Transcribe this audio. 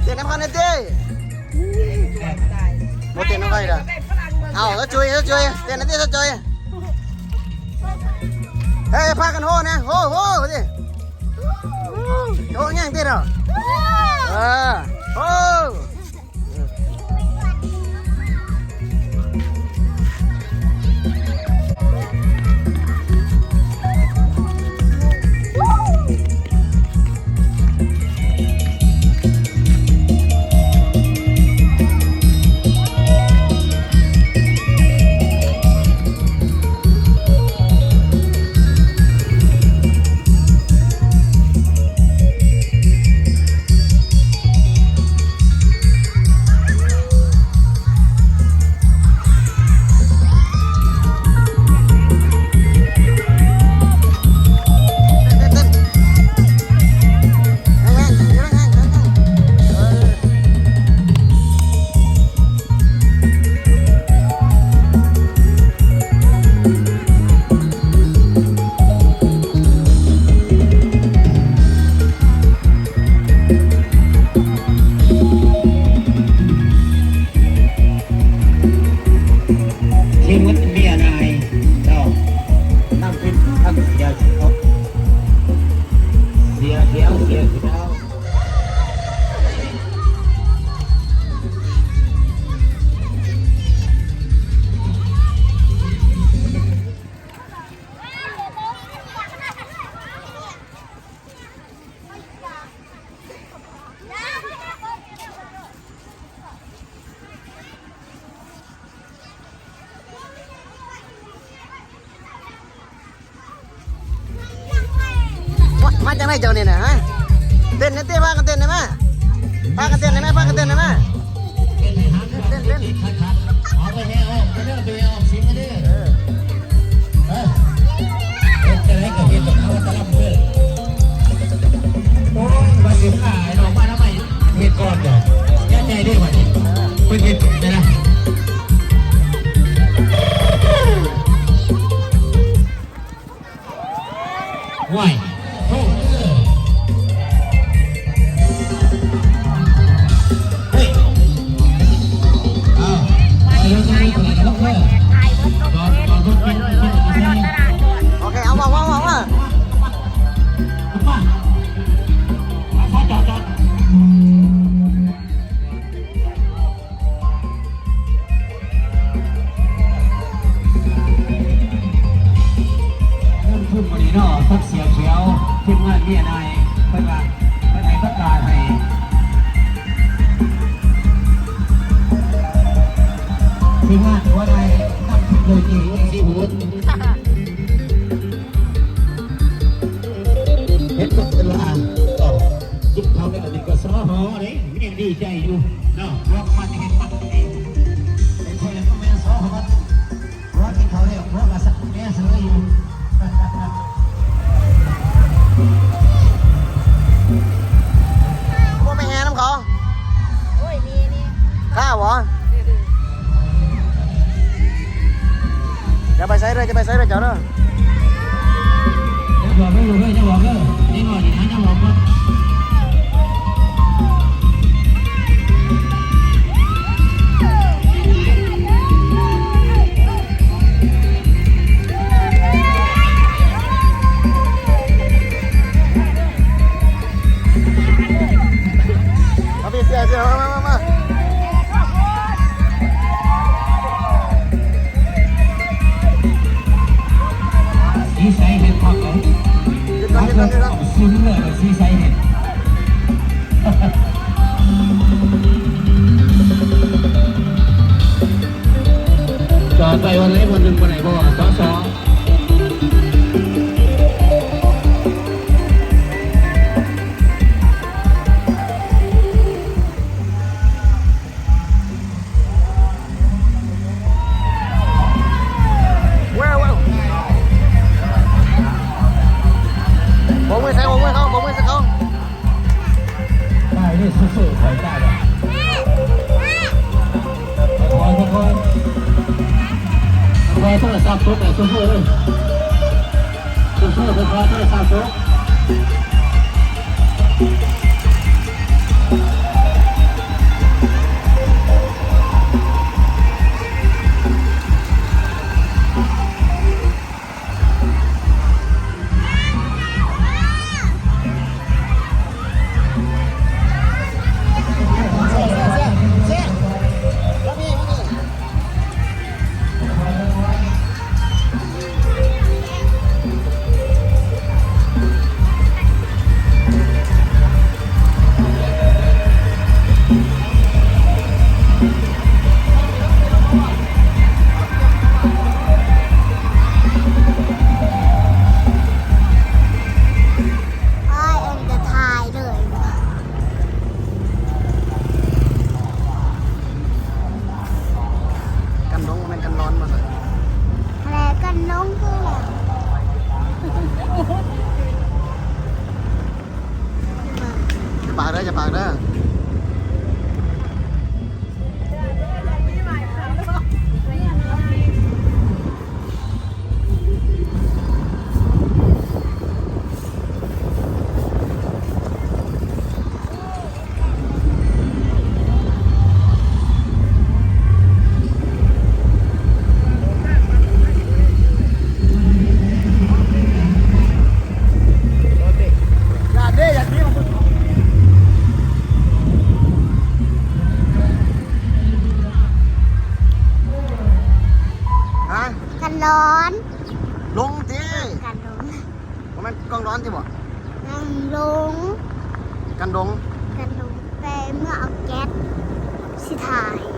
ເຕັ້ນນຳເຂົາແດ່ຕິ. ບໍ່ເຕັ້ນນຳໃຜລະ. ເອົາ ສາວຈຸ້ຍ ສາວຈຸ້ຍ ເຕັ້ນແດ່ຕິ ສາວຈຸ້ຍ. ເຮີ້ຍ ພາກັນໂຮແດ່ ໂຮ ໂຮຕິ. ໂຮຫຍັງຕິເນາະ. ເອີ ໂຮ. ທີ່ມັນເມຍນາຍເຈົ້າ ນຳເປັນທັງເສຍຂຽວ ເສຍຂຽວ ເສຍຂຽວ. ມາ ມາຈັ່ງໃດເຈົ້ານີ້ນະ ຮະ? ເຕັ້ນແດ່ຕິ ພາກັນເຕັ້ນແດ່ມາ. ພາກັນເຕັ້ນແດ່ແມ່ ພາກັນເຕັ້ນແດ່ແມ່. ເຕັ້ນ ເຕັ້ນ ເຕັ້ນ ເອົາໄປແຫ່ອອກເດີ ໄປແຫ່ອອກສິມເດີ. ເອີ ເອີ ເຮັດຈັ່ງໃດກໍເຮັດກັບເຮົາຕະຫຼຳເດີ. ໂອ້ຍ ບັດນີ້ພາໄອ້ນ້ອງມາທຳໄມ ເຮັດກ່ອນເດີ. ຢ່າໃຫຍ່ເດີບັດນີ້ ເພິ່ນເຮັດໄດ້ລະ. ຫ້ວຍ ໂອ້ ເຮີ້ຍ ເອົາ ໂອເຄ ເອົາ ເອົາ ເອົາ ເອົາ ຈອດ ຈອດ. ເງິນທຶນມື້ນີ້ເນາະ ທັງເສຍຂຽວ ທີມງານເມຍນາຍ ເພິ່ນວ່າ ເພິ່ນໃຫ້ປະກາດໃຫ້ ທີມງານຫົວໜ້ານຳທີມໂດຍ ຈີ ຊີຟູດ. ເຫັນຕົວເວລາ ເອີ ກິນເຂົ້າແລ້ວນີ້ກໍຊໍຫໍເດ້ ຍັງດີໃຈຢູ່ເນາະ ພວກມັນເຫັນມັນດີ ເປັນຄົນລະແມ່ນຊໍຫໍ ພວກກິນເຂົ້າແລ້ວ ພວກກໍສັກແມ່ເສີຍຢູ່ ບໍ່ໄປແຫ່ນຳເຂົາ. ໂອ້ຍ ມີນີ້ ຂ້າບໍ່? ຢ່າໄປໃສເດີ ຢ່າໄປໃສເດີເຈົ້າເດີ. ຢ່າບອກເດີລູກເອີຍ ຢ່າບອກເດີ ເດັກນ້ອຍນີ້ນະ ຢ່າບອກເດີ. ມາພີ່ ເສຍ ເສຍ ມາ ມາ ມາ. ສີໃສເຫັນຄັກເລີຍ ຄັກເລີຍ ສີເຫຼືອງ ສີໃສເຫັນ ຈອດໄປວັນໃດວັນໜຶ່ງບໍ່ໄດ້ບໍ່ ສສ. ວ້າວ ວ້າວ ໂບກມືໃສ່ ໂບກມືເຂົາ ໂບກມືໃສ່ເຂົາ ໄດ້ເດ້ ສູ້ໆ ໄປໄດ້ ຄ່ອຍໆ ຄ່ອຍໆ ຄ່ອຍໆ ໂທລະສັບຕົກ ສູ້ໆ ເດີ້ ສູ້ໆ ຄ່ອຍໆ ໂທລະສັບຕົກ. ມັນກ້ອງຮ້ອນຕິບໍ່? ກັນດົງ ກັນດົງ ກັນດົງ ແຕ່ເມື່ອເອົາແກັດຊິຖ່າຍ